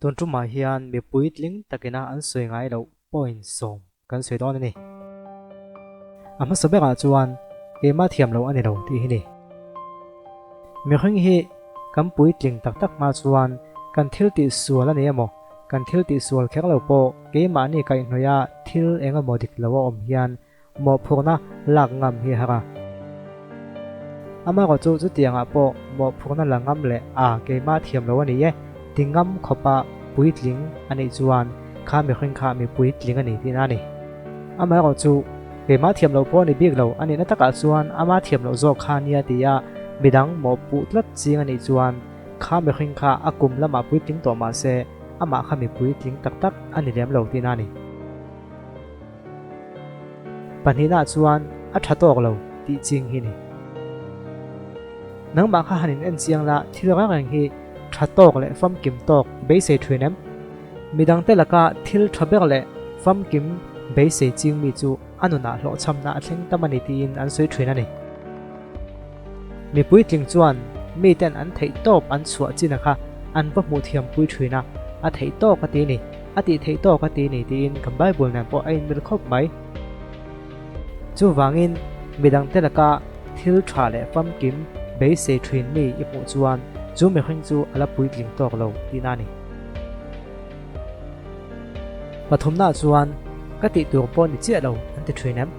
Tun tumah hian mi puitling takina an sawi ngai loh point sawm kan sawi dawn a ni. A hmasa berah chuan keimah thiam loh a ni lo tih hi ni. Mihring hi kan puitling tak tak hma chuan kan thil tih sual a ni emaw, kan thil tih sual kher lo pawh keimahni kaihhnawih a thil eng emaw dik lo a awm hian mawhphurhna lak ngam hi a har a. Amaherawh chu chutiangah pawh mawhphurhna la ngam leh a keimah thiam lo a ni e ti ngam khawpa puitling a nih chuan kha mihring kha mi puitling a ni tihna a ni. Amaherawh chu keimah thiam loh pawh a ni bik lo a nihna takah chuan ama thiam loh zawk kha nia tia midang mawhpuh tlat ching a nih chuan kha mihring kha a kum lamah puitling tawh mah se amah kha mi puitling tak tak a ni lem lo tihna a ni. Pahnihna chuan a tha tawk lo tih ching hi ni. Nangmah kha han in en chiang la thil reng reng hi tha tawk leh famkim tawk beisei thin em? Midangte laka thil tha ber leh famkim beisei ching mi chu a nunah hlawhchhamna a thleng tam a ni tiin an sawi thin a ni. Mi puitling chuan miten an theih tawp an chhuah chin a kha an va hmuh thiam pui thin a, a theih tawk a ti ni, a tih theih tawk a ti ni tiin kan Bible nen pawh a inmil khawp mai. Chuvangin midangte laka thil tha leh famkim beisei thin mi i hmuh chuan chu mihring chu a la puitling tawk lo tihna a ni. Pathumnaah chuan ka tih tur pawh ni chiah lo an ti thin em?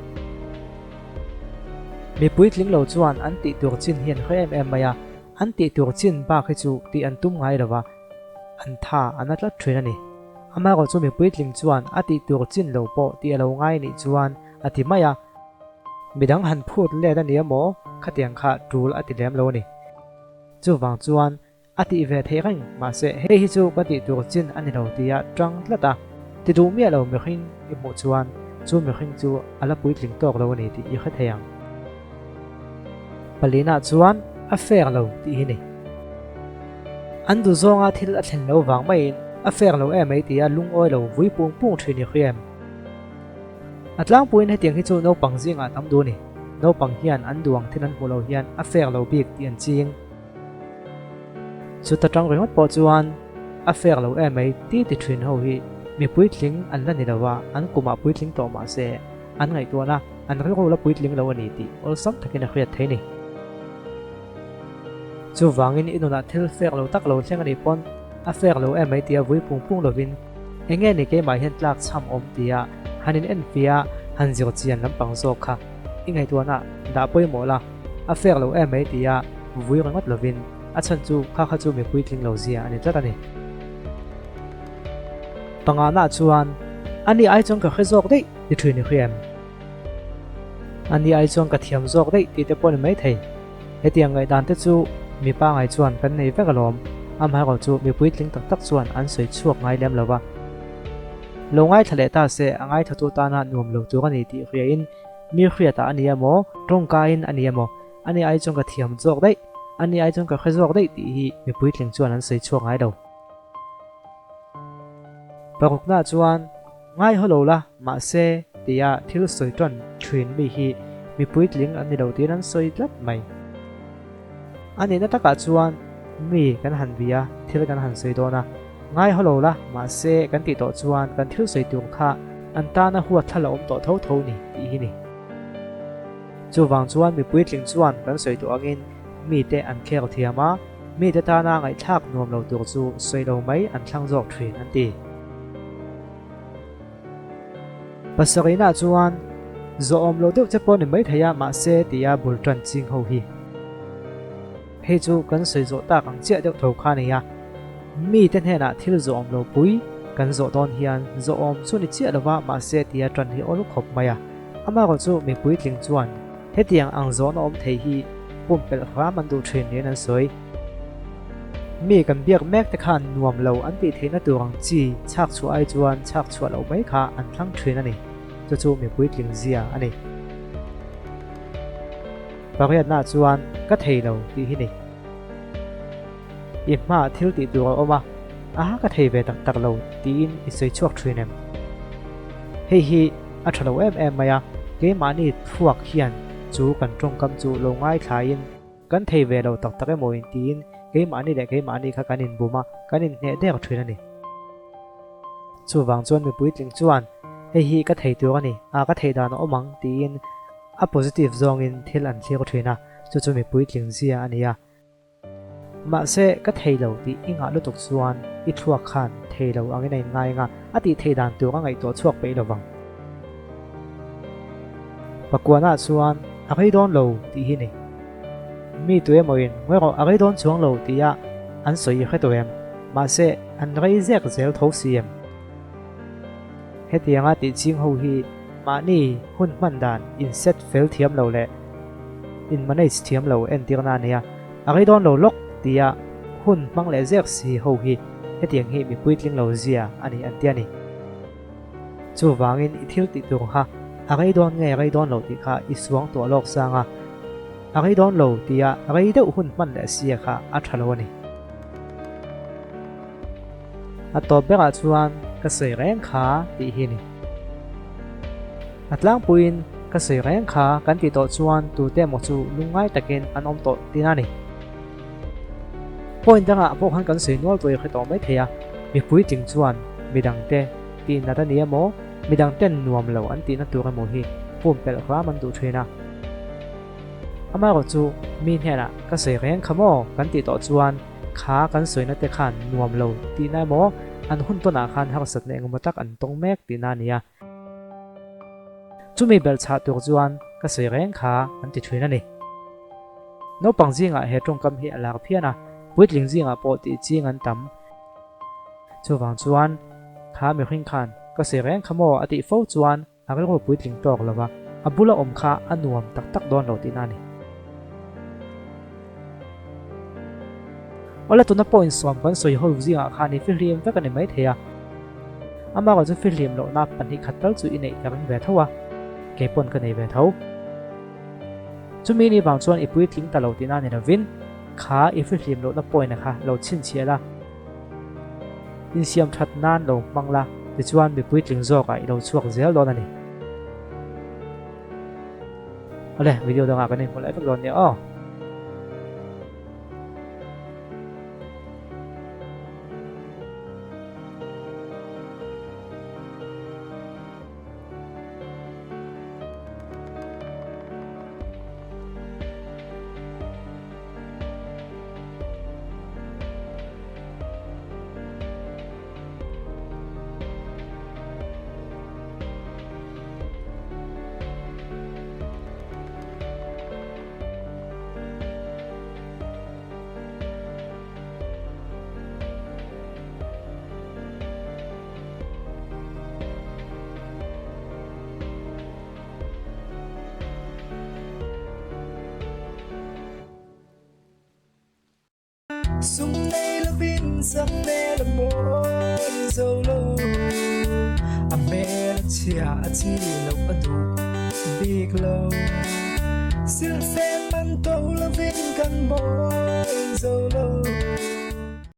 Mi puitling lo chuan an tih tur chin hi an hre em em mai a, an tih tur chin bak hi chu tih an tum ngai lo va, an tha a na tlat thin a ni. Amaherawh chu mi puitling chuan a tih tur chin lo pawh tih a lo ngai nih chuan a ti mai a, midang han phut let a ni emaw khatiang kha tul a ti lem lo a ni. Chuvang chuan A tih ve theih reng, mahse hei hi chu ka tih tur chin a ni lo tia tang tlat a, ti duh miah lo mihring i hmuh chuan chu mihring chu a la puitling tawk lo a ni tih i hre thei ang. Palina chuan a fair lo tih hi ni. An duh zawnga thil a thlen lo vang maiin a fair lo em mai tia lungawi lo vui pung pung thin i hria em? A tlangpuiin hetiang hi chu naupang zingah tam duh a ni. Naupang hian an duh ang thil an hmuh lo hian a fair lo bik tih an ching. Chuta tang ringawt pawh chuan a fair lo em mai ti ti thin ho hi mi puitling an la ni lo a, an kumah puitling tawh mah se an ngaihtuahna an rilru la puitling lo a ni tih awlsam takin a hriat thei ni. Chuvangin i nunah thil fair lo tak lo thleng a nih pawn a fair lo em mai tia vui pung pung lovin eng nge ni keimah hian tlak chham awm tia han in enfiah han zir chian lampang zawk kha i ngaihtuahna dah pawimawh la. A fek lo em mai tia vui ringawt lovin a chhan chu kha kha chu mi puitling lo zia a ni tlat a ni. Pangana chuan a ni ai chuan ka hre zawk daih ti thin i hria em? A ni ai chuan ka thiam zawk daih tih te pawh ni mai thei. Hetiang ngaihdan te chu mi pangai chuan kan nei vek alawm, amaherawh chu mi puitling tak tak chuan an sawi chhuak ngai lem lo va. Lo ngaithla leh ta se a ngaithlatu tana nuam lo tur a ni tih hriain Mi hriatah a ni emaw, tawngkaiin a ni emaw, ani ai chuan ka thiam zawk daih, ani ai chuan ka hre zawk daih tih hi mi puitling chuan an sawi chhuak ngai lo. Parukna chuan, Ngai haw lo la, mahse, tia thil sawi ṭan ṭhin mi hi mi puitling an ni lo tiin an sawi tlat mai. A nihna takah chuan mi kan han bia, thil kan han sawi dawn a, ngai haw lo la, mahse kan tih tawh chuan kan thil sawi tur kha an tana huat thla la awm tawh tho tho ni tih hi ni. Chuvang chuan mi puitling chuan kan sawi tawh angin mite an khel thiam a, mite tana ngaihthlak nuam lo tur chu sawi lo mai an thlang zawk thin an ti. Pasarihna chuan zawhawm lo deuh che pawh ni maithei a, mahse tia bul tan ching ho hi. Hei chu kan sawi zawh tak ang chiah deuh tho kha a ni a, mite hnenah thil zawhawm lo pui kan zawh dawn hian zawhawm chu ni chiah lova mahse tia tan hi awl khawp mai a, amaherawh chu mi puitling chuan hetiang ang zawhna awm thei hi pumpelh hram an duh thin niin an sawi. Mi kan biak mek te khan nuam lo an tih theihna tur ang chi chhak chhuah ai chuan chhak chhuah loh mai kha an thlang thin a ni. Chu chu mi puitling zia a ni. Pariatna chuan ka thei lo tih hi ni. I hmaah thil tih tur a awm a, aha ka thei ve tak tak lo tiin i sawi chhuak thin em? Hei hi a tha lo em em mai a, keimahni thluak hian chu kan tawngkam chu lo ngaithlain, Kan thei ve lo tak tak emaw in tiin keimahni leh keimahni kha kan inbum a, kan inhneh der thin a ni. Chuvang chuan mi puitling chuan, Hei hi ka thei tur a ni, a ka thei dan a awm ang, tiin a positive zawngin thil an thlir thin a, chu chu mi puitling zia a ni a. Mahse, ka thei lo tih i ngah lutuk chuan i thluak khan thei lo angin a inngai anga a tih theih dan tur a ngaihtuah chhuak peih lo vang. Pakuanah chuan a rei dawn lo tih hi ni. Mi tu emawin ngawi rawh a rei dawn chuang lo tia an sawi i hre tawh em? Mahse, an rei zek zel tho si em? Hetianga tih ching ho hi mahni hun hman dan in set fel thiam lo leh in manage thiam lo entirna a nia. A rei dawn lo lawk tia hun hmang leh zek si ho hi hetiang hi mi puitling lo zia a ni an ti a ni. Chuvangin i thil tih tur kha a rei dawn nge rei dawn lo tih kha i suang tuah lawk sang a, a rei dawn lo tia rei deuh hun hman leh sia kha a tha lo a ni. A tawp berah chuan ka sawi reng kha tih hi a ni. A tlangpuiin ka sawi reng kha kan tih tawh chuan tute emaw chu lungngai takin an awm tawh tihna a ni. Point dangah pawh khan kan sawi nual tuai hre tawh mai thei a, mipui tling chuan midangte tihnat a ni emaw, midangten nuam lo an tihna tur emaw hi pumpelh hram an duh thin a. Amaherawhchu mi hnenah ka sawi reng kha maw kan tih tawh chuan Kha kan sawina te khan nuam lo tihna emaw an hun tawnah khan harsatna engemaw tak an tawng mek tihna a ni a. Chumi belhchhah tur chuan ka sawi reng kha an ti thin a ni. Naupang zingah he tawngkam hi a lar phian a, puitling zingah pawh tih ching an tam. Chuvang chuan kha mihring khan ka sawi reng kha maw a tih fo chuan A rilru puitling tawk lo va, a bula awm kha a nuam tak tak dawn lo tihna a ni. Awle tuna pawh insawm kan sawi ho zingah khan i fihlim vek a ni maithei a. Amaherawhchu chu fihlim lohna 2 khat tal chu i neih ka ring ve tho a, kei pawn ka nei ve tho. Chumi ni vang chuan i puitling ta lo tihna ni lovin kha i fihlim lohna point kha lo chhinchhiah la. Insiam that nan lo hmang la, tichuan mi puitling zawkah i lo chhuak zel dawn a ni. Awle, video dangah kan inhmu leh vek dawn nia aw. Sum nei lovin sak hmel a mawi zo lo, a hmel a chhia a chi loh a duh bik lo. Silhfen man to lovin kan mawi zo lo.